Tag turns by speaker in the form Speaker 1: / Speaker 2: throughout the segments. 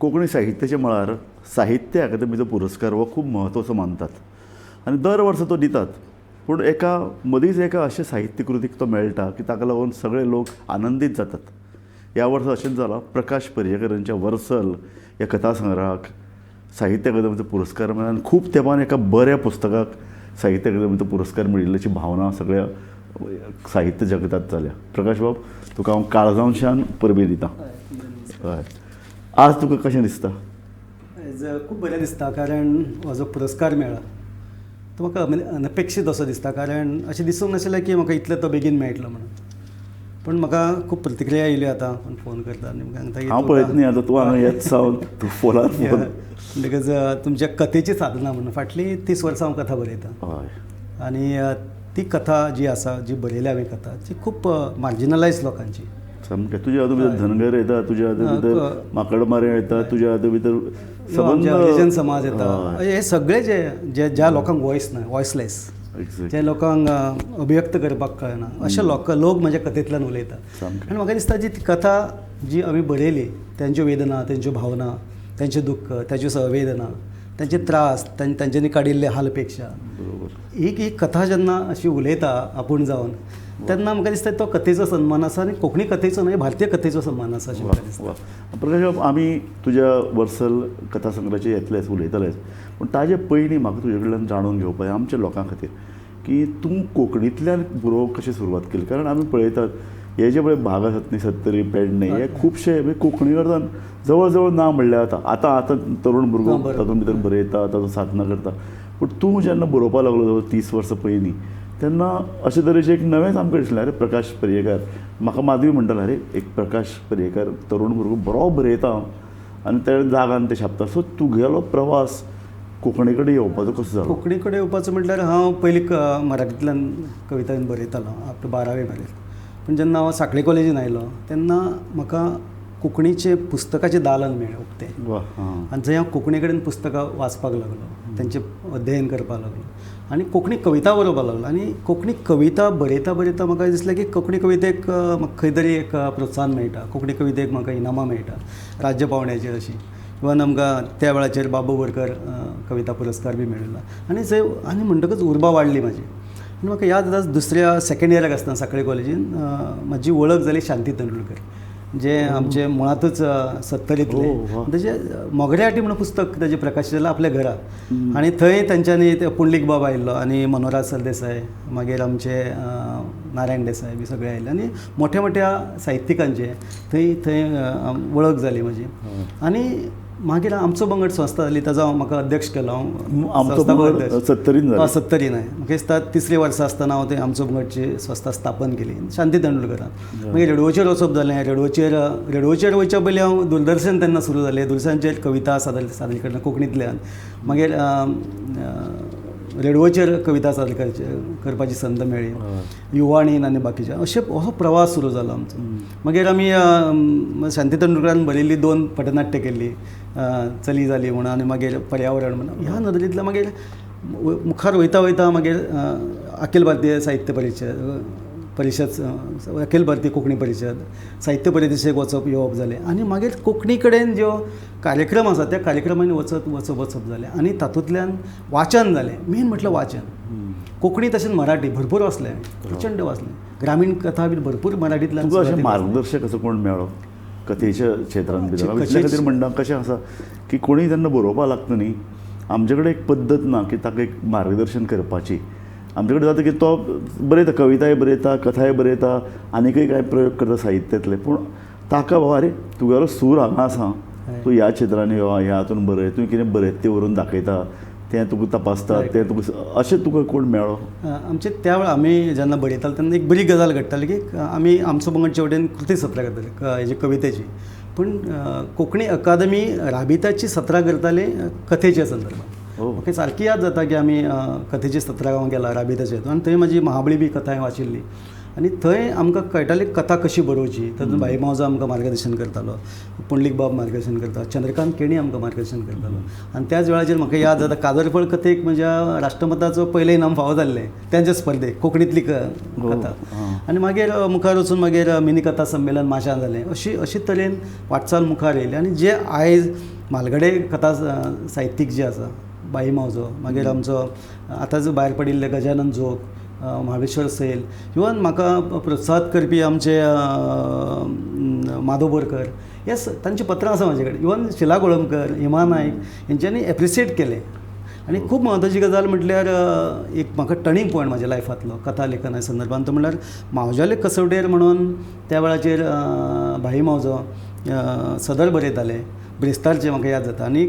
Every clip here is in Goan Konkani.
Speaker 1: कोंकणी साहित्याच्या मळार साहित्य अकादमीचो पुरस्कार हो खूब म्हत्वाचो मानतात आनी दर वर्सा तो दितात. पूण एका मदींच एका अशें साहित्यकृतीक तो मेळटा की ताका लागून सगळे लोक आनंदीत जातात. ह्या वर्सा अशेंच जालां, प्रकाश पर्येकरांच्या वर्सल ह्या कथा संग्रहाक साहित्य अकादमीचो पुरस्कार मेळ्ळा आनी खूब तेंपान एका बऱ्या पुस्तकाक साहित्य अकादमीचो पुरस्कार मेळिल्ल्याची भावना सगळ्या साहित्य जगतात जाल्या. प्रकाश बाब, तुका हांव काळजांतल्यान परबीं दितां. हय, आज तुका कशें दिसता?
Speaker 2: खूब बरें दिसता, कारण हो जो पुरस्कार मेळ्ळा तो म्हाका अनपेक्षीत असो दिसता, कारण अशें दिसूंक नाशिल्लें की म्हाका इतलें तो बेगीन मेळटलो म्हणून. पूण म्हाका खूब प्रतिक्रिया येयल्यो, आतां कोण फोन करता आनी म्हाका सांगता की
Speaker 1: हांव पळयत न्ही आतां तूं हांगा येत सावन तूं फोनार फोन.
Speaker 2: म्हणटकच तुमच्या कथेची साधना म्हणून फाटलीं 30 वर्सां हांव कथा बरयतां.
Speaker 1: हय.
Speaker 2: आनी ती कथा जी आसा, जी बरयल्या हांवें कथा, ती खूब मार्जिनलायज लोकांची.
Speaker 1: सामकें. तुज्या हातूंत भितर धनगर येता, तुज्या हातूंत भितर माकडमारे येता, तुज्या हातूंत भितर
Speaker 2: सबंद हरिजन समाज येता. हे सगळे जे जे ज्या लोकांक वॉयस ना, वॉयसलेस, जे लोकांक अभिव्यक्त करपाक कळना, अशे लोक म्हज्या कथेंतल्यान उलयता. आनी म्हाका दिसता जी कथा जी आमी बरयली, तेंच्यो वेदना, तेंच्यो भावना, तेंचें दुख्ख, तेंच्यो संवेदना, तेंचे त्रास, तांच्यांनी काडिल्ले हालपेक्षा, ही कथा जेन्ना अशी उलयता आपूण जावन, तेन्ना म्हाका दिसता तो कथेचो सन्मान आसा आनी कोंकणी कथेचो न्हय, भारतीय कथेचो सन्मान आसा अशें म्हाका दिसता.
Speaker 1: प्रकाश बाब, आमी तुज्या वर्सल कथा संग्रहाचेर येतलेच, उलयतलेच, पूण ताजे पयलीं म्हाका तुजे कडल्यान जाणून घेवपाक जाय आमच्या लोकां खातीर की तूं कोंकणींतल्यान बरोवंक कशें सुरवात केली? कारण आमी पळयतात हे जे पळय भाग आसात न्ही, सत्तरी, पेडणे, हे खुबशे कोंकणी करतान जवळ जवळ ना म्हणल्यार जाता. आतां आतां तरुण भुरगो तातूंत भितर बरयता, तातूंत साधना करता. पूण तूं जेन्ना बरोवपाक लागलो जवळ 30 वर्सां पयलीं, तेन्ना अशे तरेचें एक नवेंच आमकां दिसलें, अरे प्रकाश पर्येकार. म्हाका माधवी म्हणटालें, अरे एक प्रकाश पर्येकार तरुण भुरगो बरो बरयता आनी ते जागान ते छापता. सो तुगेलो प्रवास कोंकणी कडेन येवपाचो कसो जालो?
Speaker 2: कोंकणी कडेन येवपाचो म्हटल्यार हांव पयलीं मराठींतल्यान कविता बरयतालो अप टू 12वी मेरेन. पूण जेन्ना हांव सांखळे कॉलेजीन आयलो तेन्ना म्हाका कोंकणीचें पुस्तकाचें दालन मेळ्ळें उक्तें. आनी जंय हांव कोंकणी कडेन पुस्तकां वाचपाक लागलो, तेंचें अध्ययन करपाक लागलो आनी कोंकणी कविता बरोवपाक लागलो. आनी कोंकणी कविता बरयता बरयता म्हाका दिसलें की कोंकणी कवितेक म्हाका खंय तरी एक प्रोत्साहन मेळटा, कोंकणी कवितेक म्हाका इनामां मेळटा राज्य पांवड्याचेर अशीं. इवन आमकां त्या वेळाचेर बाबू बोरकर कविता पुरस्कार बी मेळिल्लो. आनी जंय आनी म्हणटकच उर्बा वाडली म्हाजी. आनी म्हाका याद जाता दुसऱ्या सेकेंड इयराक आसतना सांखळे कॉलेजीन म्हाजी वळख जाली शांती तेंडुलकर, जे आमचे मुळांतूच सत्तरींतले. ताजें मोगऱ्याटी म्हणून पुस्तक ताजें प्रकाशीत जालें आपल्या घरा. आनी थंय तांच्यांनी ते पुंडलीक बाब आयिल्लो आनी मनोहरराज सरदेसाय, मागीर आमचे नारायण देसाय बी सगळे आयिल्ले आनी मोठ्या मोठ्या साहित्यिकांचे थंय थंय वळख जाली म्हजी. आनी मागीर आमचो पंगड संस्था जाली, ताजो हांव म्हाका अध्यक्ष केलो.
Speaker 1: हांव सत्तरीन?
Speaker 2: सत्तरीन. म्हाका दिसता तिसरे वर्सा आसतना हांव थंय आमचो पंगडची संस्था स्थापन केली शांती तेंडुलकरान. मागीर रेडियोचेर वचप जालें. रेडियोचेर वयच्या पयलीं हांव दूरदर्शन तेन्ना सुरू जालें, दूरदर्शनाचेर कविता सादर करना कोंकणींतल्यान. मागीर रेडियोचेर कविता सादर करपाची संद मेळ्ळी, युवाणीन आनी बाकीच्या. अशें असो प्रवास सुरू जालो आमचो. मागीर आमी शांती तेंडुलकरान बरयल्ली 2 पटनाट्य केल्ली, चली जाली म्हणून आनी मागीर पर्यावरण म्हणून. ह्या नदरेंतल्यान मागीर मुखार वयता वयता मागीर अखिल भारतीय साहित्य परिशद, अखिल भारतीय कोंकणी परिशद, साहित्य परिशदेक वचप येवप जालें. आनी मागीर कोंकणी कडेन ज्यो कार्यक्रम आसा त्या कार्यक्रमांनी वचप वचप वचप जालें आनी तातूंतल्यान वाचन जालें. मेन म्हटल्यार वाचन, कोंकणी तशेंच मराठी भरपूर वाचलें, प्रचंड वाचलें. ग्रामीण कथा बी भरपूर मराठींतल्यान.
Speaker 1: तुका अशें मार्गदर्शक असो कोण मेळ्ळो कथेच्या क्षेत्रांत भितर? इतले खातीर म्हणटा, कशें आसा की कोणीय जेन्ना बरोवपाक लागता न्ही, आमचे कडेन एक पद्दत ना की ताका एक मार्गदर्शन करपाची. आमचे कडेन जाता की तो बरयता, कविताय बरयता, कथाय बरयता, आनीकय कांय प्रयोग करता साहित्यांतले, पूण ताका बाबा अरे तुगेलो सूर हांगा आसा, तूं ह्या क्षेत्रांनी यो, ह्या हातून बरय, तुवें कितें बरयता तें व्हरून दाखयता, तें तुका तपासता, तें तुका अशें तुका कोण मेळ्ळो?
Speaker 2: आमचे त्या वेळार आमी जेन्ना बरयताले तेन्ना एक बरी गजाल घडटाली की आमी आमचो पंगडचे वटेन कृती सत्रां करताले हेजी कवितेची, पूण कोंकणी अकादमी राबित्याची सत्रां करताली कथेच्या संदर्भात. म्हाका सारकी याद जाता की आमी कथेची सत्रां हांव गेला राबित्याचे, आनी थंय म्हाजी महाबळी बी कथा हांवें वाचिल्ली. आनी थंय आमकां कळटाली कथा कशी बरोवची. तातूंत भाई मावजो आमकां मार्गदर्शन करतालो, पुंडलीक बाब मार्गदर्शन करता, चंद्रकांत केणी आमकां मार्गदर्शन करतालो. आनी त्याच वेळाचेर म्हाका याद जाता काजरफळ कथेक म्हज्या राष्ट्रमताचो पयलें इनाम फावो जाल्लें त्यांच्या स्पर्धेक, कोंकणींतली कथा. आनी मागीर मुखार वचून मागीर मिनी कथा संमेलन माश्यां जालें. अशी अशी तरेन वाटचाल मुखार येयली. आनी जे आयज म्हालगडे कथा साहित्यीक जे आसा, भाई मावजो, मागीर आमचो आतां जो भायर पडिल्ले गजानन जोग, महाबळेश्वर सैल, इवन म्हाका प्रोत्साहत करपी आमचे माधव बोरकर, हे तांची पत्रां आसा म्हाजे कडेन. इवन शिला कोळंबकर, हेमा नायक हेंच्यांनी एप्रिसिएट केलें. आनी खूब म्हत्वाची गजाल म्हटल्यार एक म्हाका टर्निंग पॉयंट म्हाज्या लायफांतलो कथा लेखना संदर्भान तो म्हणल्यार मावज्याले कसवटेर म्हणून त्या वेळाचेर भाई मावजो सदर बरयताले ब्रेस्तारचे, म्हाका याद जाता. आनी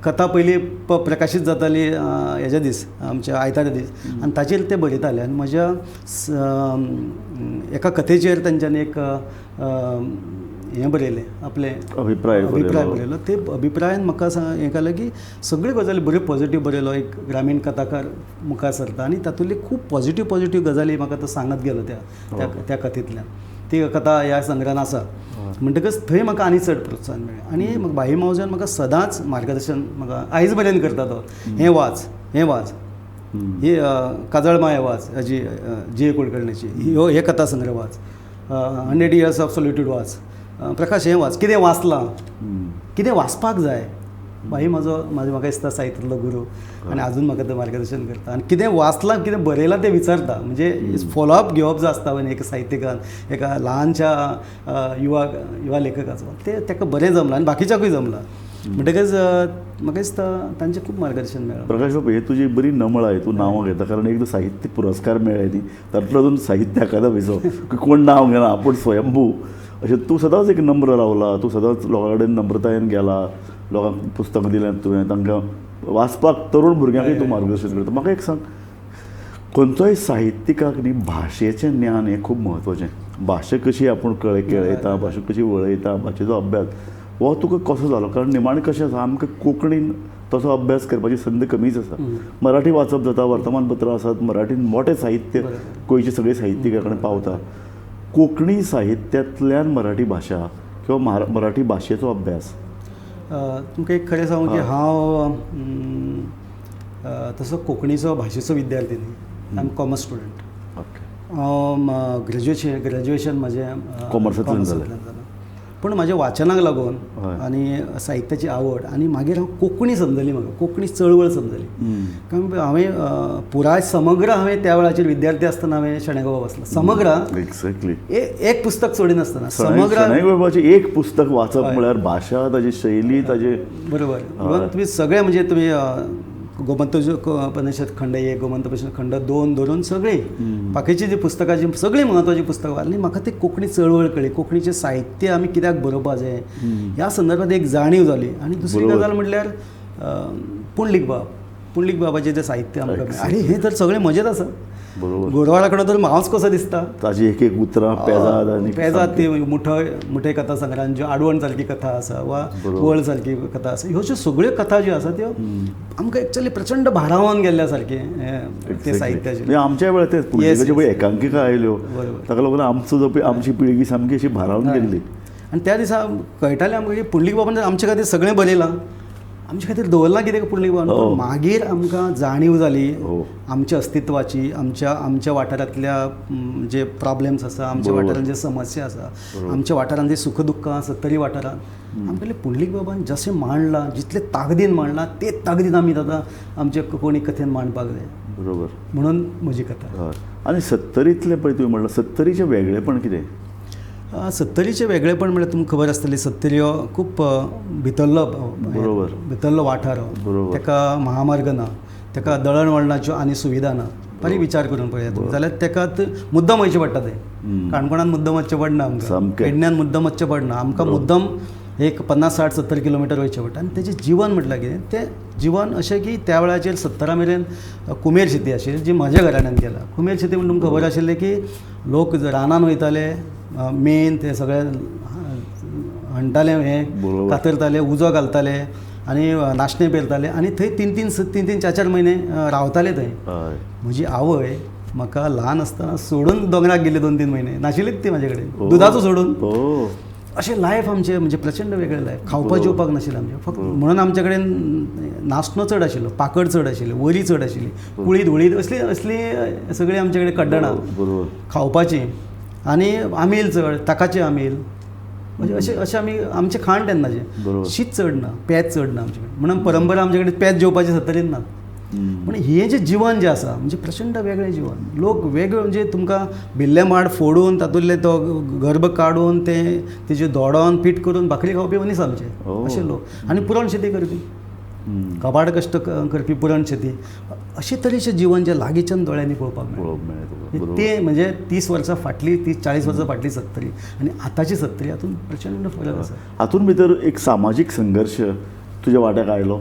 Speaker 2: कथा पयली प्रकाशीत जाताली हेज्या दीस, आमच्या आयतारा दीस, आनी ताचेर ते बरयताले. आनी म्हज्या एका कथेचेर तांच्यांनी एक हें बरयलें, आपलें
Speaker 1: अभिप्राय
Speaker 2: बरयलो. ते अभिप्रायान म्हाका हें कळ्ळें की सगळ्यो गजाली बऱ्यो पॉझिटीव बरयलो. एक ग्रामीण कथाकार मुखार सरता आनी तातूंतली खूब पॉझिटीव पॉझिटीव गजाली म्हाका तो सांगत गेलो त्या त्या कथेंतल्यान. ती कथा ह्या संग्रहान आसा. म्हणटकच थंय म्हाका आनी चड प्रोत्साहन मेळ्ळें. आनी म्हाका भाई मावजोन म्हाका सदांच मार्गदर्शन म्हाका आयज मेरेन करता तो. हें वाच, हें वाच, ही काजळ माया वाच, हाजी जी ए कुलकर्णीची, ह्यो हे कथा संग्रह वाच, 100 years of solitude वाच, प्रकाश हें वाच, कितें वाचलां, कितें वाचपाक जाय. भाई म्हजो म्हाका दिसता साहित्यांतलो गुरू आनी आजून म्हाका तो मार्गदर्शन करता. आनी कितें वाचलां, कितें बरयलां तें विचारता. म्हणजे फॉलोअप घेवप जो आसता पळय एका साहित्यिकान, एका ल्हानशा युवा युवा लेखकाचो, तें ताका बरें जमलां आनी बाकीच्याकूय जमलां. म्हणटकच म्हाका दिसता तांचें खूब मार्गदर्शन मेळ्ळां.
Speaker 1: प्रकाश बाबू, हे तुजी बरी नमळाय, तूं नांवां घेता, कारण एकदां साहित्य पुरस्कार मेळ्ळे न्ही तातूंतलो अजून साहित्य अकादमीचो कोण नांव घेना, आपूण स्वयंभू अशें. तूं सदांच एक नम्र रावला, तूं सदांच लोकां कडेन नम्रतायेन गेला, लोकांक पुस्तकां दिल्यांत तुवें, तांकां वाचपाक तरुण भुरग्यांकूय तूं मार्गदर्शन करता. म्हाका एक सांग, खंयचोय साहित्यिकाक न्ही भाशेचें ज्ञान हें खूब म्हत्वाचें. भाशा कशी आपूण केळयता, भाशा कशी वळयता, भाशेचो अभ्यास हो तुका कसो जालो? कारण निमाणें कशें आसा, आमकां कोंकणीन तसो अभ्यास करपाची संद कमीच आसा. मराठी वाचप जाता, वर्तमानपत्रां आसात, मराठीन मोठें साहित्य गोंयचे सगळे साहित्यिका कडेन पावता. कोंकणी साहित्यांतल्यान मराठी भाशा किंवा मराठी भाशेचो अभ्यास,
Speaker 2: तुमकां एक खरें सांगू की हांव तसो कोंकणीचो भाशेचो विद्यार्थी न्ही, I am commerce student. हांव ग्रॅज्युएशन म्हजें
Speaker 1: कॉमर्सांतल्यान जालें,
Speaker 2: पूण म्हाज्या वाचनाक लागून आनी साहित्याची आवड आनी मागीर हांव कोंकणी समजली, म्हाका कोंकणी चळवळ समजली. कारण हांवें पुराय समग्र हांवें त्या वेळाचेर विद्यार्थी आसतना हांवें शणै गोंयबाब वाचला समग्र.
Speaker 1: एक्झॅक्टली,
Speaker 2: एक पुस्तक सोडिनासतना समग्र
Speaker 1: शणै गोंयबाबाचें एक पुस्तक वाचप म्हळ्यार भाशा, ताजी शैली, ताजे
Speaker 2: बरोबर. तुमी सगळे म्हणजे तुमी गोमंत उपनिषद खंड 1, गोमंत उपनिषद खंड 2 धरून सगळीं बाकीची जी पुस्तकां जी सगळीं म्हत्वाचीं पुस्तकां वाचलीं. म्हाका ती कोंकणी चळवळ कळ्ळी, कोंकणीचें साहित्य आमी कित्याक बरोवपा जाय ह्या संदर्भात एक जाणीव जाली. आनी दुसरी गजाल म्हटल्यार पुंडलीक बाब, पुंडलीक बाबाचें जें साहित्य आमकां, आनी हें तर सगळें मजेत आसा. गोरवाळा कडेन तर हांवच कसो दिसता,
Speaker 1: ताजी एक एक उतरां पेजाद आनी
Speaker 2: पेजाद ती मुठय कथा संग्रहान ज्यो आडवण सारकी कथा आसा वा वळ सारकी कथा आसा, ह्यो ज्यो सगळ्यो कथा ज्यो आसा त्यो आमकां एक्चुअली प्रचंड भारावन गेल्ल्या सारकें तें साहित्याचें.
Speaker 1: आमच्या वेळार तें पुंडलीकाच्यो पळय एकांकिका आयल्यो, ताका लागून आमचो जो आमची पिळगी सामकी अशी भारावन गेल्ली.
Speaker 2: आनी त्या दिसा कळटालें आमकां की पुंडलीक बाबान आमचे खातीर सगळें बरयलां, आमचे खातीर दवरलां कितें पुंडलीक बाबान. मागीर आमकां जाणीव जाली आमच्या अस्तित्वाची, आमच्या आमच्या वाठारांतल्या जे प्रॉब्लेम्स आसा, आमच्या वाठारांत जे समस्या आसा, आमच्या वाठारांत जे सुख दुख्खां आसा, तरी वाठारांत आमकां पुंडलीक बाबान जशें मांडलां, जितले ताकदीन मांडलां ते ताकदीन आमी आतां आमचे कोंकणी कथेन मांडपाक जाय.
Speaker 1: बरोबर,
Speaker 2: म्हणून म्हजी कथा.
Speaker 1: आनी सत्तरींतलें पळय तुवें म्हणलां, सत्तरीचें वेगळेपण कितें?
Speaker 2: सत्तरीचें वेगळेपण म्हळ्यार तुमकां खबर आसतली, सत्तरी हो खूब भितरलो,
Speaker 1: बरोबर,
Speaker 2: भितरलो वाठार हो, ताका महामार्ग ना, ताका दळणवळणाच्यो आनी सुविधा ना. बारीक विचार करून पळयात जाल्यार ताका मुद्दम वयचें पडटा, तें काणकोणान मुद्दम वचचें पडना आमकां, पेडण्यान मुद्दम वचचें पडना आमकां, मुद्दम एक 50, 60, 70 किलोमिटर वयचें पडटा. आनी तेजें जिवन म्हटल्यार कितें, तें जिवन अशें की त्या वेळाचेर 70 मेरेन कुमेर शेती आशिल्ली जी म्हज्या घराण्यान केला. कुमेर शेती म्हण तुमकां खबर आशिल्लें की लोक रानान वयताले, मेन ते सगळे हणटाले, हें कातरताले, उजो घालताले आनी नाशणें पेरताले आनी थंय तीन तीन 4-4 म्हयने रावताले थंय. म्हजी आवय म्हाका ल्हान आसतना सोडून दोंगराक गेली 2-3 म्हयने, नाशिल्लीच ती म्हाजे कडेन, दुदाचो सोडून. अशें लायफ आमचें म्हणजे प्रचंड वेगळें लायफ, खावपा जेवपाक नाशिल्लें आमचें फक्त, म्हणून आमचे कडेन नाचणो चड आशिल्लो, पाकड चड आशिल्ली, वरी चड आशिल्ली, कुळीद वळीद असली असली सगळीं आमचे कडेन कड्डणां खावपाचीं, आनी आमील चड, ताकाचें आमील, म्हणजे अशें अशें आमी आमचें खाण तेन्नाचें, शीत चड ना, पेज चड ना आमचे कडेन, म्हणून परंपरा आमचे कडेन पेज जेवपाची सत्तरीन ना. पूण हें जें जीवन जें आसा म्हणजे प्रचंड वेगळें जीवन, लोक वेगळे म्हणजे तुमकां भिल्ले माड फोडून तातूंतले तो गर्भ काडून ते तेजे दोडोन पीठ करून भाकरी खावपी मनीस आमचे अशे लोक, आनी पुरण शेती करपी, कबाड कश्ट करपी पुरण शेती, अशे तरेचें जीवन जें लागींच्यान दोळ्यांनी पळोवपाक मेळ्ळें तें म्हणजे 30 वर्सां फाटली, 30-40 वर्सां फाटली सत्तरी आनी आतांची सत्तरी हातूंत प्रचंड फरक आसा.
Speaker 1: हातूंत भितर एक सामाजीक संघर्श तुज्या वाट्याक आयलो,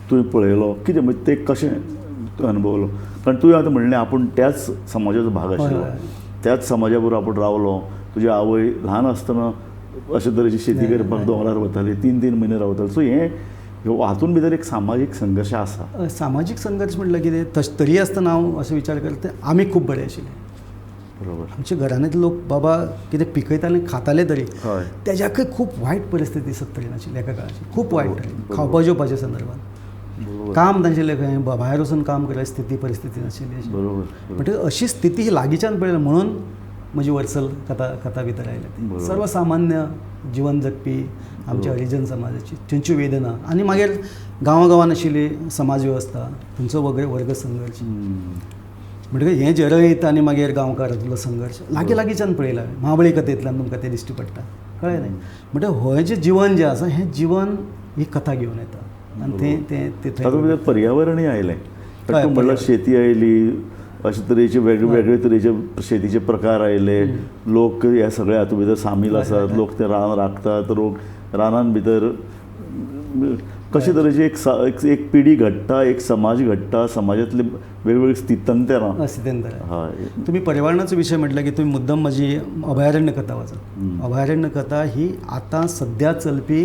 Speaker 1: तुवें पळयलो कितें, म्हणजे ते कशें तूं अनुभवलो? कारण तुवें आतां म्हणलें आपूण त्याच समाजाचो भाग आशिल्लो, त्याच समाजा बरोबर आपूण रावलो, तुजी आवय ल्हान आसतना अशे तरेची शेती करपाक दोंगरार वताली, 3-3 म्हयने रावताली. सो हें हातूंत भितर एक सामाजीक संघर्श आसा.
Speaker 2: सामाजीक संघर्श म्हटल्यार कितें, तशें तरी आसतना हांव असो विचार करता आमी खूब बरे आशिल्ले.
Speaker 1: बरोबर,
Speaker 2: आमच्या घरांतले लोक बाबा कितें पिकयताले खाताले तरी, तेज्याकय खूब वायट परिस्थिती सत्तरीन आशिल्ली एका काळाची, खूब वायट खावपा जेवपाच्या संदर्भात, काम तांचें खंय भायर वचून काम करप स्थिती परिस्थिती नाशिल्ली.
Speaker 1: बरोबर,
Speaker 2: म्हणटकीर अशी स्थिती ही लागींच्यान पळयली म्हणून म्हजी वर्सल कथा कथा भितर आयल्या. सर्वसामान्य जिवन जगपी आमच्या हरिजन समाजाची थंयच्यो वेदना, आनी मागीर गांवा गांवान आशिल्ली समाज वेवस्था, थंयचो वर्ग संघर्श, म्हणटकीर हें जे रयत आनी मागीर गांवकार हातूंतलो संघर्श लागीं लागींच्यान पळयला हांवें, महाबळी कथेंतल्यान तुमकां तें दिश्टी पडटा, कळ्ळें न्हय. म्हणटकीर हें जें जीवन जें आसा हें जीवन ही कथा घेवन येता आनी तें तें
Speaker 1: तातूंत भितर पर्यावरणूय आयलें, म्हणल्यार शेती आयली, अशे तरेचे वेगळे तरेचे शेतीचे प्रकार आयले, लोक ह्या सगळ्या हातूंत भितर सामील आसात, लोक ते रान राखतात, लोक रानान भितर कशे तरेची एक पिढी घडटा, एक समाज घडटा, समाजांतले वेगवेगळे स्थित्यंतरां.
Speaker 2: स्थित्यंतरां. तुमी पर्यावरणाचो विशय म्हटल्यार की तुमी मुद्दम म्हजी अभयारण्य कथा वाचा. अभयारण्य कथा ही आतां सद्या चलपी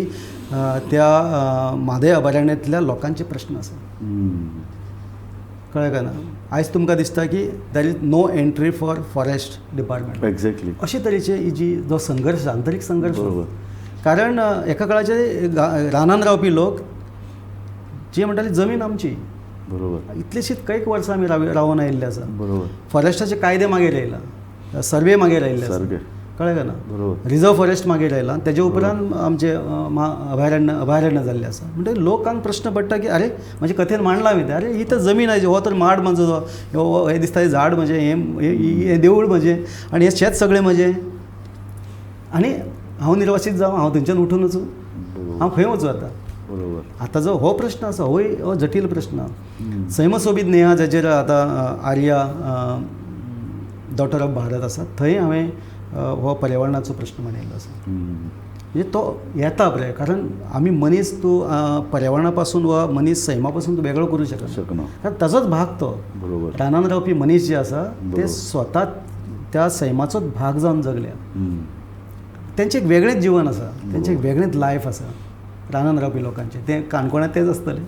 Speaker 2: त्या म्हादय अभयारण्यांतल्या लोकांचे प्रश्न आसा. कळ्ळें काय ना? आयज तुमकां दिसता की there is no entry for forest department.
Speaker 1: Exactly.
Speaker 2: अशे तरेचे ही जी जो संघर्श, आंतरीक संघर्श, कारण एका काळाचे रानान रावपी लोक जे म्हणटाले जमीन आमची,
Speaker 1: बरोबर,
Speaker 2: इतलीशीच कैक वर्सां आमी रावन आयिल्ले आसा,
Speaker 1: बरोबर,
Speaker 2: फॉरेस्टाचे कायदे मागीर आयला, सर्वे मागीर आयिल्ले आसा, कळ्ळें काय ना, रिजर्व फॉरेस्ट मागीर आयला, तेजे उपरांत आमचे अभयारण्य अभयारण्य जाल्लें आसा. म्हणटकीर लोकांक प्रश्न पडटा की अरे म्हजे कथेन मांडलां हांवें, अरे ही तर जमीन आसा, हो तर माड म्हजो, हें दिसता हें झाड म्हजें, हें देवूळ म्हजें आनी हें शेत सगळें म्हजें, आनी हांव निर्वासीत जावं, हांव थंयच्यान उठून वचूं, हांव खंय वचूं आतां?
Speaker 1: बरोबर.
Speaker 2: आतां जो हो प्रश्न आसा होय हो जटील प्रश्न. सैमसोबीत नेहा जाचेर आतां आर्या डॉटर ऑफ भारत आसा, थंय हांवें हो पर्यावरणाचो प्रश्न मांडिल्लो आसा. म्हणजे तो येता पळय, कारण आमी मनीस तूं पर्यावरणा पासून वा मनीस सैमा पासून तूं वेगळो करूं शकना, कारण ताजोच भाग तो.
Speaker 1: बरोबर.
Speaker 2: रानान रावपी मनीस जे आसा ते स्वता त्या सैमाचोच भाग जावन जगल्या, तेंचें एक वेगळेंच जीवन आसा, तेंचें एक वेगळेंच लायफ आसा रानान रावपी लोकांचें. तें काणकोणांत तेंच आसतलें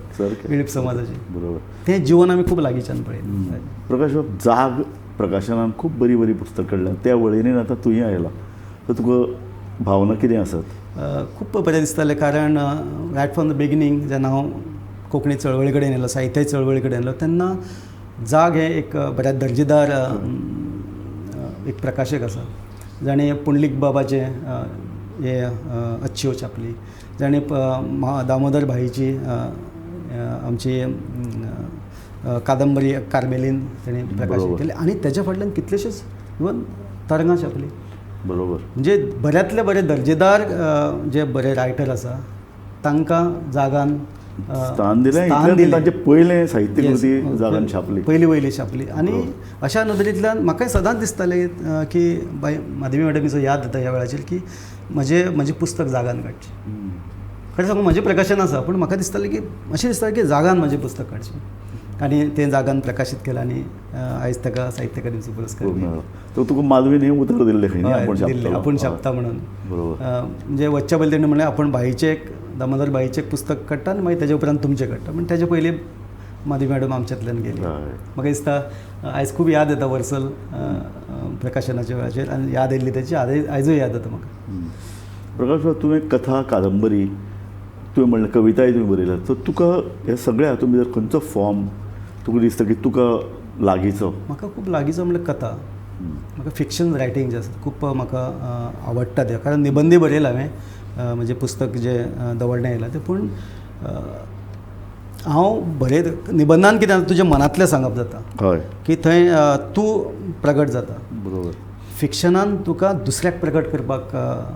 Speaker 2: वेळीप समाजाचें.
Speaker 1: बरोबर.
Speaker 2: तें जीवन आमी खूब लागींच्यान पळयलें.
Speaker 1: प्रकाश बाब, जाग प्रकाशनान खूब बरी बरी पुस्तकां काडल्यात, त्या वळेरेन आतां तुवें आयला, तर तुका भावना कितें आसत?
Speaker 2: खूब बरें दिसतालें, कारण रायट फ्रॉम the beginning जेन्ना हांव कोंकणी चळवळी कडेन येयलो, साहित्य चळवळी कडेन येयलो, तेन्ना जाग हें एक बऱ्या दर्जेदार एक प्रकाशक आसा, जाणें पुंडलीक बाबाचें हें अच्छेव छापली, जाणें दामोदर भाईची आमची कादंबरी कार्मेलीन ताणें प्रकाशीत केली, आनी तेज्या फाटल्यान कितलेशेच इवन तरंगां छापली.
Speaker 1: बरोबर.
Speaker 2: म्हणजे बऱ्यांतले बरे दर्जेदार जे बरे रायटर आसा तांकां जागान
Speaker 1: स्थान दिलें, दिलें, तांचे पयलें साहित्यकृती जागान छापली,
Speaker 2: पयली वयली छापली. आनी अशा नदरेंतल्यान म्हाका सदांच दिसतालें की बाय माधवी मॅडमीचो याद येता ह्या वेळाचेर की म्हजें म्हजें पुस्तक जागान काडचें. खरें सांगू म्हजें प्रकाशन आसा, पूण म्हाका दिसतालें की अशें दिसतालें की जागान म्हजें पुस्तक काडचें, आनी तें जागान प्रकाशीत केलें आनी आयज ताका साहित्य अकादेमीचो पुरस्कार
Speaker 1: मेळ्ळो. तर तुका माधवीन हें उतर दिल्लें खंय,
Speaker 2: दिल्लें आपूण छापता म्हणून.
Speaker 1: बरोबर.
Speaker 2: म्हणजे वचच्या पयलीं तेणें म्हणलें आपूण भाईचें एक, दामोदर भाईचें एक पुस्तक काडटा आनी मागीर तेज्या उपरांत तुमचें काडटा, पूण तेज्या पयलीं माधवी मॅडम आमच्यांतल्यान गेली. म्हाका दिसता आयज खूब याद येता वर्सल प्रकाशनाच्या वेळाचेर आनी याद येयल्ली तेची आयजूय याद येता म्हाका.
Speaker 1: प्रकाश बाब, तुवें कथा, कादंबरी, तुवें म्हणलें कविताय तुवें बरयल्या, सो तुका हे सगळे हातूंत भितर खंयचो फॉर्म तुका दिसता की तुका लागींचो?
Speaker 2: म्हाका खूब लागींचो म्हणल्यार कथा. म्हाका फिक्शन रायटींग जें आसा खूब म्हाका आवडटा तें, कारण निबंदी बरयला हांवें, म्हजें पुस्तक जें दवरणें आयलां तें. पूण हांव बरयत निबंदान कितें तुज्या मनांतलें सांगप जाता,
Speaker 1: हय,
Speaker 2: की थंय तूं प्रगट जाता.
Speaker 1: बरोबर.
Speaker 2: फिक्शनान तुका दुसऱ्याक प्रगट करपाक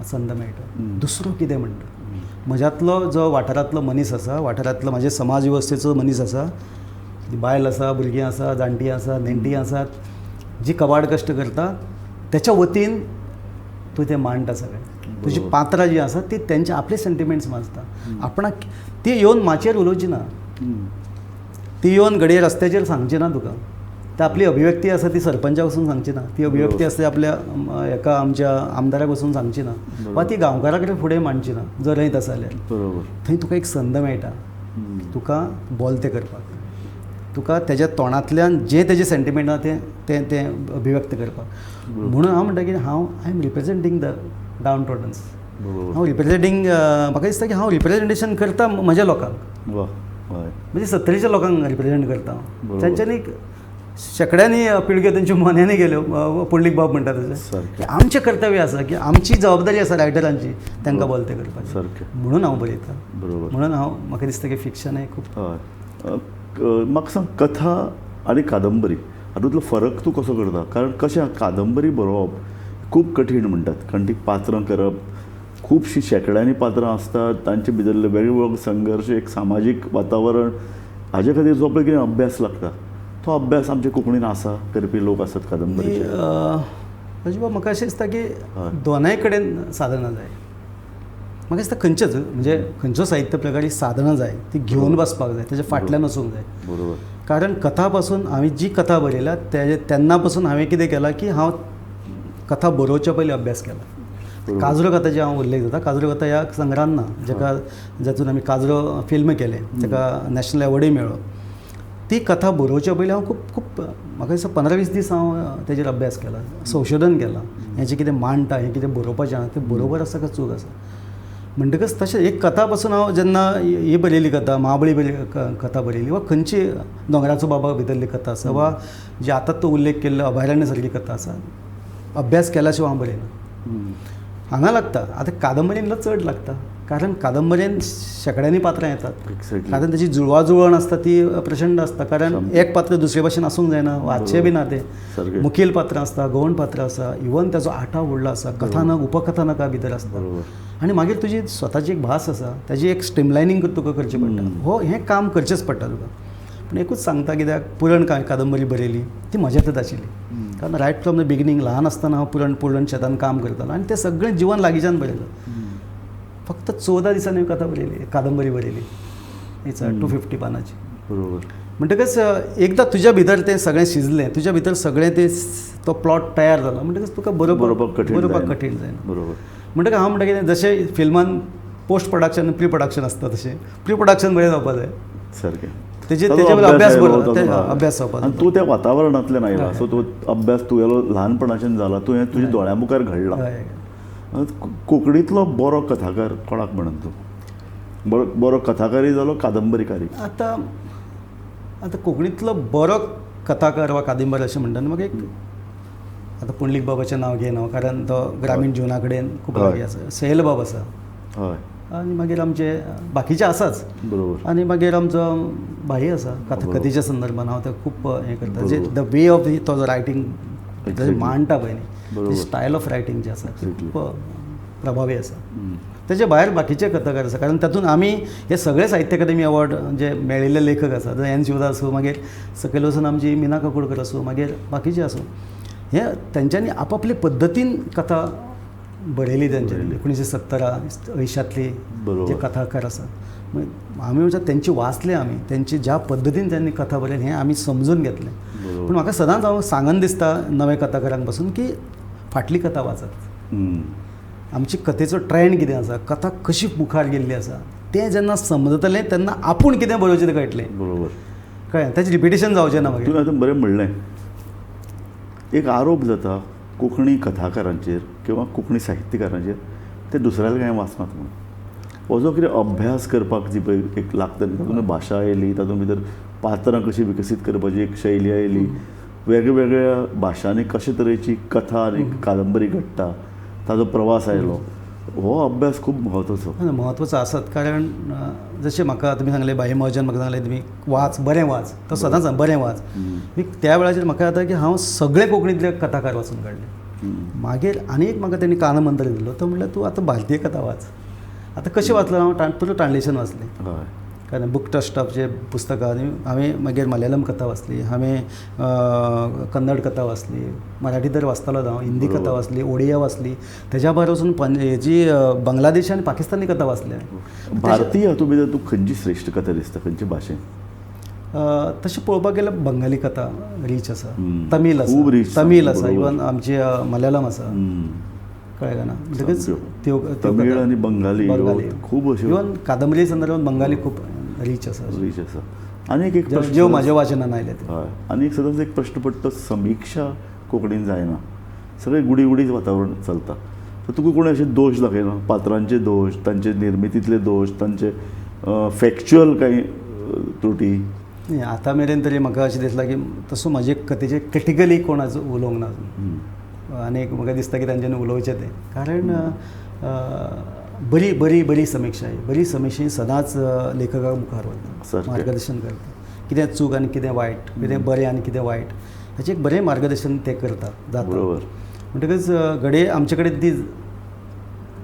Speaker 2: संद मेळटा. दुसरो कितें म्हणटा, म्हज्यांतलो जो वाठारांतलो मनीस आसा, वाठारांतलो म्हजे समाज वेवस्थेचो मनीस आसा, बायल आसा, भुरगीं आसा, जाणटीं आसा, नेणटीं आसात, जी कबाड कश्ट करता, त्याच्या वतीन तूं तें मांडटा सगळें. तुजी पात्रां जीं आसा ती तेंचे आपले सेंटिमेंट्स मांडटा. आपणाक ती येवन माचयेर उलोवची ना, ती येवन घडये रस्त्याचेर सांगची ना तुका, ती आपली अभिव्यक्ती आसा ती सरपंचा वचून सांगची ना, ती अभिव्यक्ती आसा ती आपल्या एका आमच्या आमदाराक वचून सांगची ना, वा ती गांवकारा कडेन फुडें मांडची ना जर रयत आसा जाल्यार.
Speaker 1: बरोबर.
Speaker 2: थंय तुका एक संद मेळटा तुका बोलतें करपाक, तुका तेज्या तोंडांतल्यान जे तेजे सेंटिमेंट आसा तें तें तें अभिव्यक्त करपाक. म्हणून हांव म्हणटा की हांव I am representing the downtroddens. हांव रिप्रेजेंटींग, म्हाका दिसता की हांव रिप्रेजेंटेशन करता म्हज्या लोकांक, म्हणजे 70च्या लोकांक रिप्रेजेंट करता. तांच्यांनी शेंकड्यांनी पिळग्यो तेंच्यो मोन्यांनी गेल्यो, पुंडलीक बाब म्हणटा तशें. आमचें कर्तव्य आसा की आमची जबाबदारी आसा रायटरांची तांकां बोलतें करपाचें, म्हणून हांव बरयता.
Speaker 1: बरोबर.
Speaker 2: म्हणून हांव म्हाका दिसता की फिक्शन हें खूब.
Speaker 1: म्हाका सांग, कथा आनी कादंबरी हातूंतलो फरक तूं कसो करता? कारण कशें कादंबरी बरोवप खूब कठीण म्हणटात, कारण ती पात्रां करप, खुबशीं शेंकड्यांनी पात्रां आसतात, तांचे भितरले वेगवेगळे संघर्श, एक सामाजीक वातावरण, हाजे खातीर जो पळय कितें अभ्यास लागता, तो अभ्यास आमच्या कोंकणीन आसा, करपी लोक आसात कादंबरीचे?
Speaker 2: राजू बाब, म्हाका अशें दिसता की दोनाय कडेन साधनां जाय. म्हाका दिसता खंयचेच म्हणजे खंयचो साहित्य प्रकार ही साधनां जाय, ती घेवन बसपाक जाय, तेच्या फाटल्यान वचूंक जाय.
Speaker 1: बरोबर.
Speaker 2: कारण कथा पासून हांवें जी कथा बरयल्या तेन्ना पासून हांवें कितें केलां की हांव कथा बरोवच्या पयलीं अभ्यास केला. काजरो कथाचें हांव उल्लेख जाता, काजरो कथा ह्या संग्रहान ना, जेका जातून आमी काजरो फिल्म केलें, ताका नॅशनल एवॉर्डूय मेळ्ळो. ती कथा बरोवच्या पयलीं हांव खूब खूब म्हाका दिसता 15-20 दीस हांव तेजेर अभ्यास केला, संशोधन केलां, हें जें कितें मांडटा, हें कितें बरोवपाचें आहा तें बरोबर आसा काय चूक आसा. म्हणटकच तशें एक कथा पासून हांव जेन्ना ही बरयली कथा, महाबळी कथा बरयली, वा खंयची दोंगराचो बाबा भितरली कथा आसा, वा जी आतां तो उल्लेख केल्लो अभयारण्य सारकी कथा आसा, अभ्यास केल्या शिवाय हांव बरयना. हांगा लागता. आतां कादंबरीन चड लागता, कारण कादंबरेन शेंकड्यांनी पात्रां येतात, कारण ताची जुळवाजुळवण आसता ती प्रचंड आसता, कारण एक पात्र दुसरे भाशेन आसूंक जायना, वाचचें बी ना तें. मुखेल पात्रां आसता, गौण पात्रां आसा, इवन ताचो आठाव व्हडलो आसा, कथानक उपकथानका भितर आसता, आनी मागीर तुजी स्वताची एक भास आसा, ताजी एक स्ट्रीमलायनींग तुका करचें पडटा. हो हें काम करचेंच पडटा तुका. पूण एकूच सांगता, कित्याक पुरण कादंबरी बरयली ती म्हज्यांतच आशिल्ली, कारण रायट फ्रॉम the beginning ल्हान आसतना हांव पुरण शेतान काम करतालो आनी तें सगळें जिवन लागींच्यान बरयलां. फक्त 14 दिसांनी कथा बरयली, कादंबरी बरयली, it's 250 पानाची.
Speaker 1: बरोबर.
Speaker 2: म्हणटकच एकदां तुज्या भितर तें सगळें शिजलें, तुज्या भितर सगळें तें तो प्लॉट तयार जालो म्हणटकच तुका बरोवपाक कठीण जायना.
Speaker 1: बरोबर.
Speaker 2: म्हणटकच हांव म्हणटा कितें, जशें फिल्मान पोस्ट प्रोडक्शन प्री प्रोडक्शन आसता, तशें प्री प्रोडक्शन बरें जावपा जाय.
Speaker 1: सारकें.
Speaker 2: तेजेर अभ्यास अभ्यास जावपा जाय.
Speaker 1: आनी तूं त्या वातावरणांतल्यान आयला, सो तूं अभ्यास तुगेलो ल्हानपणाच्यान जाला, तुवें तुज्या दोळ्यां मुखार घडला. कोंकणींतलो बरो कथाकार कोणाक म्हणून तूं? बरो कथाकारी जालो, कादंबरीकारी?
Speaker 2: आतां आतां कोंकणींतलो बरो कथाकार वा कादंबरी अशें म्हणटा न्हू, म्हाका एक आतां पुंडलीक बाबाचें नांव घेयना, कारण तो ग्रामीण जिवना कडेन खूब लागीं आसा. सैल बाब आसा,
Speaker 1: हय,
Speaker 2: आनी मागीर आमचे बाकीचे आसाच.
Speaker 1: बरोबर.
Speaker 2: आनी मागीर आमचो भाई आसा, कथेच्या संदर्भान हांव ते खूब हें करता, जे the way of तो जो रायटींग मांडटा पळय न्ही, स्टायल ऑफ रायटींग जें आसा खूब प्रभावी आसा. तेजे भायर बाकीचे कथाकार आसा, कारण तातूंत आमी हे सगळे साहित्य अकादेमी अवॉर्ड जे मेळिल्ले लेखक आसा, एन शिवदास आसूं, मागीर सकयल वचून आमची मीना काकोडकर आसूं, मागीर बाकीचे आसूं, हे तेंच्यांनी आपापले पद्दतीन कथा बरयली. तेंच्यांनी 1970 80 जे कथाकार आसा, आमी म्हणजे तेंची वाचले, आमी तेंची ज्या पद्दतीन त्यांनी कथा बरयली हें आमी समजून घेतलें. पूण म्हाका सदांच हांव सांगन दिसता नव्या कथाकारांक पासून की फाटली कथा वाचात, आमची कथेचो ट्रेंड कितें आसा, कथा कशी मुखार गेल्ली आसा तें जेन्ना समजतलें तेन्ना आपूण कितें बरोवचें तें कळटलें.
Speaker 1: बरोबर.
Speaker 2: कळ्ळें? ताचें रिपिटेशन जावचें ना मागीर.
Speaker 1: तुवें आतां बरें म्हणलें, एक आरोप जाता कोंकणी कथाकारांचेर किंवा कोंकणी साहित्यकारांचेर, ते दुसऱ्याले कांय वाचनात म्हणून. हो जो कितें अभ्यास करपाक जी पळय एक लागता न्ही, तातूंत भाशा आयली, तातूंत भितर पात्रां कशीं विकसीत करपाची एक शैली आयली, वेगवेगळ्या भाशांनी कशे तरेची कथा आनी कादंबरी घडटा ताजो प्रवास आयलो, हो अभ्यास खूब म्हत्वाचो.
Speaker 2: म्हत्वाचो आसत, कारण जशें म्हाका तुमी सांगलें भाई महजन म्हाका सांगलें तुमी वाच, बरें वाच, तो सदांच बरें वाच. त्या वेळाचेर म्हाका जाता की हांव सगळे कोंकणींतले कथाकार वाचून काडले. मागीर आनी एक म्हाका तेणी कानमंत्र दिलो, तो म्हणल्यार तूं आतां भारतीय कथा वाच. आतां कशें वाचलें हांव, पुरो ट्रान्सलेशन वाचलें, कारण बूक ट्रस्ट ऑफचे पुस्तकां आनी हांवें मागीर मलयालम कथा वाचली, हांवें कन्नड कथा वाचली, मराठी तर वाचतालोच हांव, हिंदी कथा वाचली, ओडिया वाचली, तेज्या भायर वचून हेजी बांगलादेशी आनी पाकिस्तानी कथा वाचल्या.
Speaker 1: भारतीय हातूंत भितर तूं खंयची श्रेश्ठ कथा दिसता, खंयचे भाशेन?
Speaker 2: तशें पळोवपाक गेल्यार बंगाली कथा रीच आसा, तमीळ आसा, तमीळ आसा, इवन आमची मलयालम आसा, कळ्ळें काय ना? म्हणटकच त्यो
Speaker 1: तमीळ आनी बंगाली खूब अश्यो,
Speaker 2: इवन कादंबरी संदर्भात बंगाली खूब रीच आसा,
Speaker 1: रीच आसा. आनी एक
Speaker 2: ज्यो म्हाज्या वाचनान आयले ते.
Speaker 1: हय, आनी एक सदांच एक प्रश्न पडटा, समिक्षा कोंकणीन जायना, सगळें गुडी गुडीच वातावरण चलता. तर तुका कोणी अशे दोश दाखयना, पात्रांचे दोश, तांचे निर्मितींतले दोश, तांचे फॅक्च्युअल कांय त्रुटी?
Speaker 2: आतां मेरेन तरी म्हाका अशें दिसलां की तसो म्हजे कथेचेर क्रिटिकली कोण अजून उलोवंक ना अजून, आनी एक म्हाका दिसता की तांच्यांनी उलोवचें तें, कारण बरी बरी बरी समिक्षा ही, बरी समिक्षा ही सदांच लेखका मुखार वता, मार्गदर्शन करता, कितें चूक आनी कितें वायट, कितें बरें आनी कितें वायट, हाचें एक बरें मार्गदर्शन ते करतात जाता. म्हणटकच घडये आमचे कडेन ती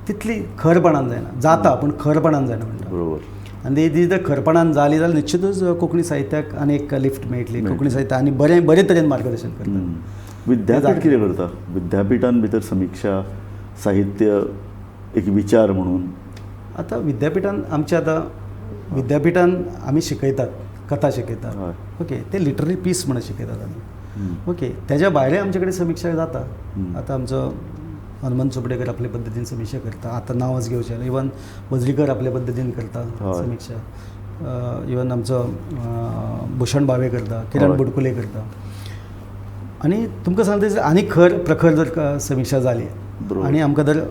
Speaker 2: तितली खरपणान जायना, जाता पूण खरपणान जायना म्हणटा.
Speaker 1: बरोबर.
Speaker 2: आनी ती जर खरपणान जाली जाल्यार निश्चितूच कोंकणी साहित्याक आनी एक लिफ्ट मेळटली, कोंकणी साहित्य आनी बरें बरे तरेन मार्गदर्शन करता.
Speaker 1: विद्यापीठ कितें करता? विद्यापिठान भितर समिक्षा साहित्य एक विचार म्हणून
Speaker 2: आतां विद्यापिठान आमच्या, आतां विद्यापिठान आमी शिकयतात, कथा शिकयतात, ओके, ते लिटररी पीस म्हणून शिकयतात आमी, ओके. तेज्या भायरय आमचे कडेन समिक्षा जाता. आतां आमचो हनुमंत चोपडेकर आपले पद्दतीन समिक्षा करता, आतां नांवच घेवचें जाल्यार इवन वजरीकर आपले पद्दतीन करता समिक्षा, इवन आमचो भूषण भावे करता, किरण बुडकुले करता. आनी तुमकां सांगता आनी खर प्रखर जर समिक्षा जाली आनी आमकां जर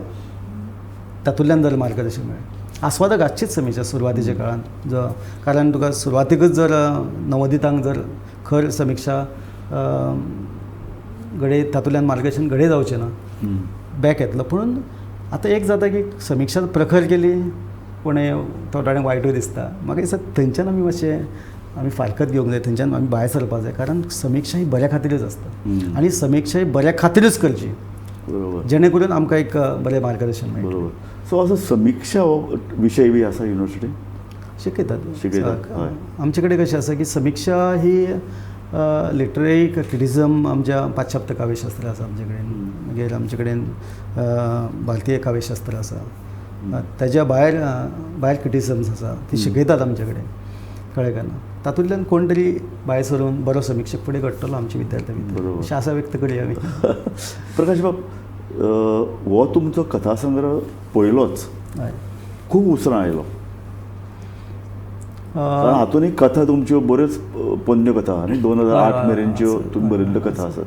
Speaker 2: तातूंतल्यान जर मार्गदर्शन मेळ्ळें, आस्वादक आसचीच समिक्षा सुरवातेच्या काळांत, जो कारण तुका सुरवातेकच जर नवोदितांक जर खर समिक्षा घडये तातूंतल्यान मार्गदर्शन घडये जावचें ना, बॅक येतलो. पूण आतां एक जाता की समिक्षा प्रखर केली कोणें थोड्यांक वायटूय दिसता, म्हाका दिसता थंयच्यान आमी मातशें आमी फारकत घेवंक जाय, थंयच्यान आमी भायर सरपाक जाय, कारण समिक्षा ही बऱ्या खातीरच आसता आनी समिक्षा ही बऱ्या खातीरच करची, जेणे करून आमकां एक बरें मार्गदर्शन मेळटा.
Speaker 1: बरोबर. सो असो समिक्षा हो विशय बी आसा युनिवर्सिटी
Speaker 2: शिकयतात?
Speaker 1: शिकयतात.
Speaker 2: आमचे कडेन कशें आसा की समिक्षा ही लिटररी क्रिटिझम आमच्या पाश्चात्य काव्यशास्त्र आसा आमचे कडेन, मागीर आमचे कडेन भारतीय काव्यशास्त्र आसा, ताज्या भायर भायर क्रिटिझम्स आसा, ती शिकयतात आमचे कडेन, कळ्ळें काय ना? तातूंतल्यान कोण तरी भायर सरून बरो समिक्षक फुडें घडटलो आमचे विद्यार्थी भितर, अशी आशा व्यक्त करूया आमी.
Speaker 1: प्रकाश बाब, हो तुमचो कथा संग्रह पयलोच खूब उसरां आयलो, कारण हातूंत कथा तुमच्यो बऱ्योच पोन्न्यो कथा आनी 2008 मेरेनच्यो तुमी बरयल्ल्यो कथा आसात.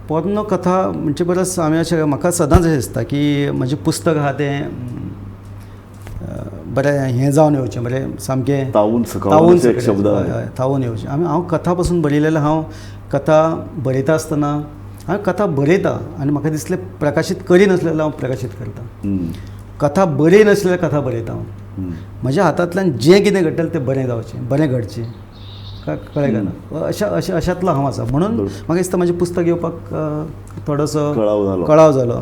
Speaker 2: पोन्नो कथा म्हणचे परस आमी अशें म्हाका सदांच अशें दिसता की म्हजें पुस्तक आहा तें बरें हें जावन येवचें, बरें सामकें
Speaker 1: तावून
Speaker 2: तावून तावून येवचें. आमी हांव कथा पसून बरयलेलें, हांव कथा बरयता आसतना हांव कथा बरयता आनी म्हाका दिसलें प्रकाशीत करिनासलें हांव प्रकाशीत करता, कथा बरयनासलें कथा बरयता हांव, म्हज्या हातांतल्यान जें कितें घडटलें तें बरें जावचें, बरें घडचें, कळ्ळें काय ना? अशा अशा अशांतलो हांव आसा. म्हणून म्हाका दिसता म्हजें पुस्तक येवपाक थोडोसो कळाव जालो,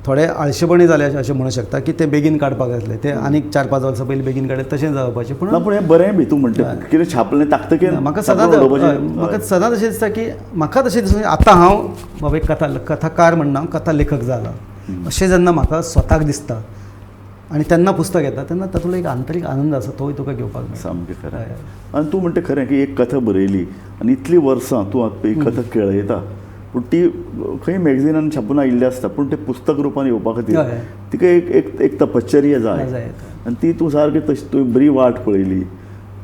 Speaker 2: थोडे आळशेपणी जाले अशें म्हणू शकता की ते बेगीन काडपाक आसले, ते आनीक 4-5 वर्सां पयलीं बेगीन काडले तशें जावपाचें.
Speaker 1: पूण हें बरें बी तूं म्हणटा कितें छापलें ताकतकीर
Speaker 2: म्हाका सदांच म्हाका सदांच अशें दिसता की म्हाका तशें दिसता आतां हांव बाबा एक कथा कथाकार म्हणना, कथा लेखक जाला अशें जेन्ना म्हाका स्वताक दिसता आनी तेन्ना पुस्तक येता तेन्ना तातूंतलो एक आंतरीक आनंद आसा तोय तुका घेवपाक मेळटा.
Speaker 1: सामकें खरें. आनी तूं म्हणटा खरें की एक कथा बरयली आनी इतलीं वर्सां तूं आतां एक कथा केळयता, पूण ती खंय मॅगझिनान छापून आयिल्ली आसता, पूण तें पुस्तक रुपान येवपा खातीर तिका एक एक एक तपश्चर्या जाय आनी ती तूं सारकी तशी तुवें बरी वाट पळयली,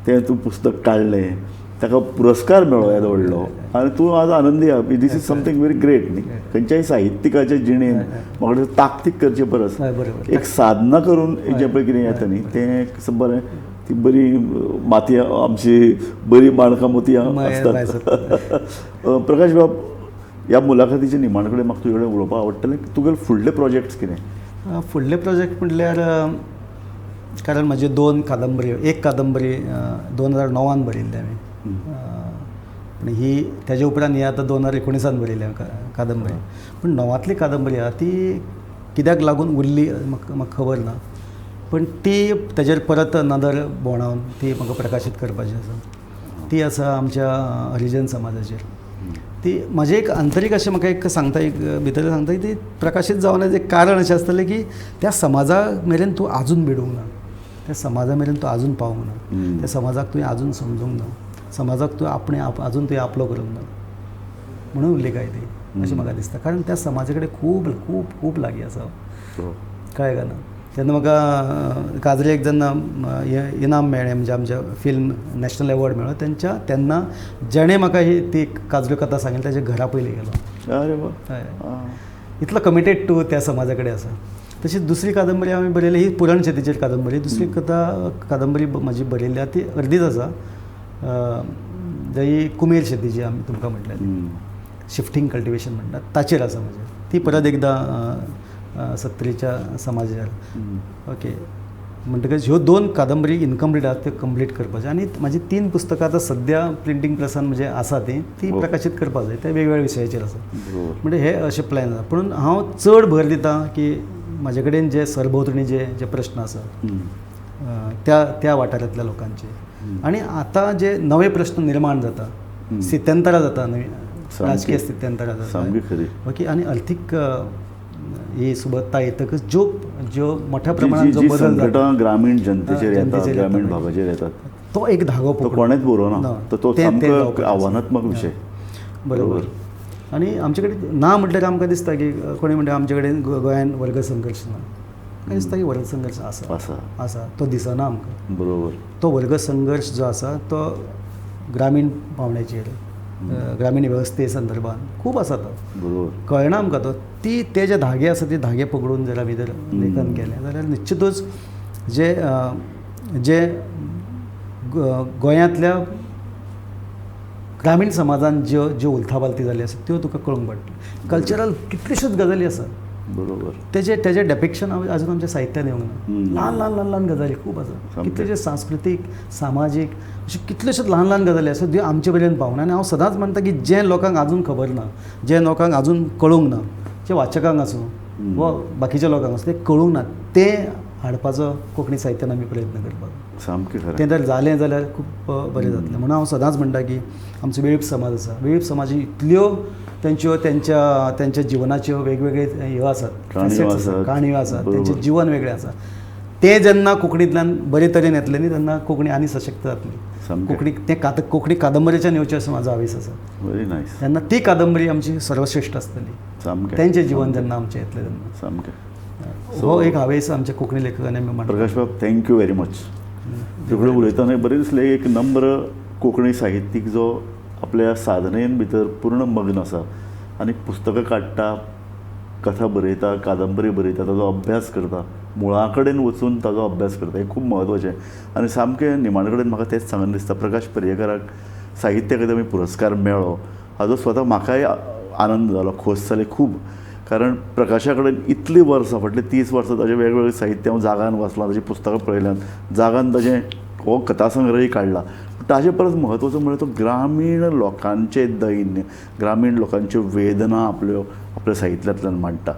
Speaker 1: तें तूं पुस्तक काडलें, ताका पुरस्कार मेळ्ळो येदो व्हडलो आनी तूं आज आनंदी आहा. This is something very great न्ही. खंयच्याय साहित्यिकाच्या जिणेन म्हाका दिसता ताकतीक करचे परस एक साधना करून जें पळय कितें येता न्ही तें बरें. ती बरी माती आमची बरी माणकां मोतयां आसतात. प्रकाश बाब, ह्या मुलाखतीच्या निमाण कडेन म्हाका तुजे कडेन उलोवपाक आवडटलें. तुगेले फुडले प्रोजेक्ट्स कितें?
Speaker 2: फुडले प्रोजेक्ट म्हटल्यार कारण म्हज्यो 2 कादंबऱ्यो, एक कादंबरी 2009 बरयल्ली हांवें, पूण ही ताजे उपरांत ही आतां 2019 बरयली हांवें कादंबरी. पूण 9ांतली कादंबरी आहा ती कित्याक लागून उरली म्हाका खबर ना, पण ती ताजेर परत नदर भोंवडावन ती म्हाका प्रकाशीत करपाची आसा. ती आसा आमच्या हरिजन समाजाचेर. ती म्हजें एक आंतरीक अशें म्हाका एक सांगता, एक भितर सांगता की ती प्रकाशीत जावना एक कारण अशें आसतलें की त्या समाजा मेरेन तूं आजून भिडूंक ना, त्या समाजा मेरेन तूं आजून पावूंक ना, त्या समाजाक तुवें आजून समजूंक ना, समाजाक तूं आपणें आजून तुवें आपलो करूंक ना म्हणून उरली काय ती अशें म्हाका दिसता. कारण त्या समाजा कडेन खूब खूब खूब लागीं आसा. कळ्ळें काय ना? तेन्ना म्हाका काजरेक जेन्ना इनाम मेळ्ळें, म्हणजे आमच्या फिल्म नॅशनल एवॉर्ड मेळ्ळो तेंच्या, तेन्ना जेणें म्हाका ही ती काजऱ्यो कथा सांगिल्ली ताच्या घरा पयलीं गेलो.
Speaker 1: अरे वा,
Speaker 2: इतलो कमिटेड टू त्या समाजा कडेन आसा. तशीच दुसरी कादंबरी हांवें बरयली ही पुरण शेतीचेर कादंबरी. दुसरी कथा कादंबरी म्हजी बरयल्ली आसा ती अर्दीच आसा, जी कुमेर शेतीची आमी तुमकां म्हटलें शिफ्टींग कल्टिवेशन म्हणटात ताचेर आसा म्हजें. ती परत एकदां सत्तरीच्या समाजाचेर. ओके, म्हणटकच ह्यो 2 कादंबरी इनकम्प्लीट आसा त्यो कंप्लीट करपाच्यो. आनी म्हाजी 3 पुस्तकां आतां सद्या प्रिंटींग प्रेसान म्हणजे आसा ती ती प्रकाशीत करपाक जाय, ते वेगवेगळ्या विशयाचेर आसा. म्हणजे हे अशे प्लॅन आसा. पूण हांव चड भर दिता की म्हाजे कडेन जे सरभोंवतणी जे जे प्रश्न आसा त्या त्या वाठारांतल्या लोकांचे, आनी आतां जे नवे प्रश्न निर्माण जाता, स्थित्यंतरां जाता, नवी राजकीय स्थित्यंतरां जाता, ओके, आनी अर्थीक ही सुबत्ता येतकच ज्यो ज्यो मोठ्या प्रमाणात जो बदल जाता
Speaker 1: ग्रामीण जनतेचेर येता, ग्रामीण भागाचेर येतात,
Speaker 2: तो एक धागो
Speaker 1: कोणेच बरोवना, तो सामको आव्हानात्मक विशय.
Speaker 2: बरोबर. आनी आमचे कडेन ना म्हटल्यार आमकां दिसता की कोणी म्हणटा आमचे कडेन गोंयान वर्ग संघर्श ना, म्हाका दिसता की वर्ग संघर्श आसा आसा, तो दिसना आमकां.
Speaker 1: बरोबर.
Speaker 2: तो वर्ग संघर्श जो आसा तो ग्रामीण पावंड्याचेर, ग्रामीण वेवस्थे संदर्भात खूब आसा तो.
Speaker 1: बरोबर.
Speaker 2: कळना आमकां तो ती ते जे धागे आसा ते धागे पकडून जर आमी जर लेखन केलें जाल्यार निश्चितूच जे जे गोंयांतल्या ग्रामीण समाजान ज्यो ज्यो उलथापालथी जाल्ली आसा त्यो तुका कळूंक पडटा. कल्चरल कितल्योश्योच गजाली आसात.
Speaker 1: बरोबर.
Speaker 2: तेजे तेजे डेपिक्शन अजून आमच्या साहित्यान येवंक ना. ल्हान ल्हान ल्हान ल्हान गजाली खूब आसा, कितलेशे सांस्कृतीक सामाजीक अश्यो कितल्योश्योच ल्हान ल्हान गजाली आसा ज्यो आमचे पर्यंत पावना. आनी हांव सदांच म्हणटा की जें लोकांक आजून खबर ना, जें लोकांक आजून कळूंक ना, जें वाचकांक आसूं वा बाकीच्या लोकांक आसूं तें कळूंक ना, तें हाडपाचो कोंकणी साहित्यान आमी प्रयत्न करपाक.
Speaker 1: सामकें खरें.
Speaker 2: तें जर जालें जाल्यार खूब बरें जातलें. म्हणून हांव सदांच म्हणटा की आमचो वेळीप समाज आसा, वेळीप समाज इतल्यो तेंच्यो तेंच्या तेंच्या जिवनाच्यो वेगवेगळे ह्यो आसात, काणयो आसात, तेंचें जीवन वेगळें आसा. तें जेन्ना कोंकणींतल्यान बरे तरेन येतलें न्ही तेन्ना कोंकणी आनी सशक्त जातली. कोंकणी तें कोंकणी कादंबरेच्यान येवचें असो म्हाजो हावेस आसा.
Speaker 1: Very nice.
Speaker 2: तेन्ना ती कादंबरी आमची सर्वश्रेश्ठ आसतली, तेंचें जीवन जेन्ना आमचें येतलें तेन्ना.
Speaker 1: सामकें.
Speaker 2: हो एक हावेस आमच्या कोंकणी लेखकांनी आमी मांडला.
Speaker 1: प्रकाश बाब, thank you very much. तुकडे उलयतना बरें दिसलें. एक नम्र कोंकणी साहित्यीक जो आपल्या साधनेन भितर पूर्ण मग्न आसा आनी पुस्तकां काडटा, कथा बरयता, कादंबरी बरयता, ताजो अभ्यास करता, मुळा कडेन वचून ताजो अभ्यास करता, हें खूब म्हत्वाचें. आनी सामकें निमाणे कडेन म्हाका तेंच सांगन दिसता, प्रकाश पर्येकाराक साहित्य अकादमी पुरस्कार मेळ्ळो हाजो स्वता म्हाकाय आनंद जालो, खोस जाली खूब. कारण प्रकाशा कडेन इतलीं वर्सां, फाटलीं 30 वर्सां ताजें वेगवेगळें साहित्य हांव जागान वाचलां, ताजीं पुस्तकां पळयल्यांत, जागान ताजें हो कथासंग्रहय काडला. ताजे परस म्हत्वाचो म्हळ्यार तो ग्रामीण लोकांचें दैन्य, ग्रामीण लोकांच्यो वेदना आपल्यो आपल्या साहित्यांतल्यान मांडटा,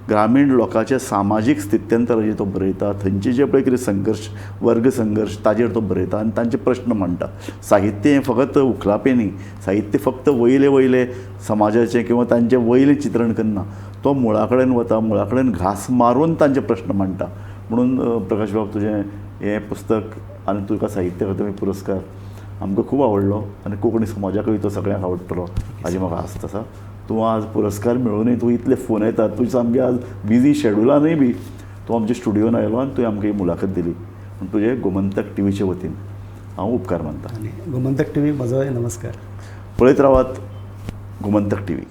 Speaker 1: ग्रामीण लोकांचे सामाजीक स्थित्यंतराचेर तो बरयता, थंयचे जे पळय कितें संघर्श, वर्ग संघर्श ताजेर तो बरयता आनी तांचे प्रश्न मांडटा. साहित्य हें फकत उखलापें न्ही, साहित्य फक्त वयले वयले समाजाचें किंवा तांचें वयलें चित्रण करना, तो मुळा कडेन वता, मुळा कडेन घास मारून तांचे प्रश्न मांडटा. म्हणून प्रकाश बाब, तुजें हें पुस्तक आनी तुका साहित्य अकादमी पुरस्कार आमकां खूब आवडलो आनी कोंकणी समाजाकूय तो सगळ्यांक आवडटलो हाजी म्हाका आस्त आसा. तूं आज पुरस्कार मेळुनूय तूं इतले फोन येतात, तूं सामकें आज बिजी शेड्युलानूय बी तूं आमच्या स्टुडियोन आयलो आनी तुवें आमकां ही मुलाखत दिली. पूण तुजें गोमंतक टीव्हीचे वतीन हांव उपकार मानता.
Speaker 2: आनी गोमंतक टीव्ही म्हजोय नमस्कार.
Speaker 1: पळयत रावात गोमंतक टीव्ही.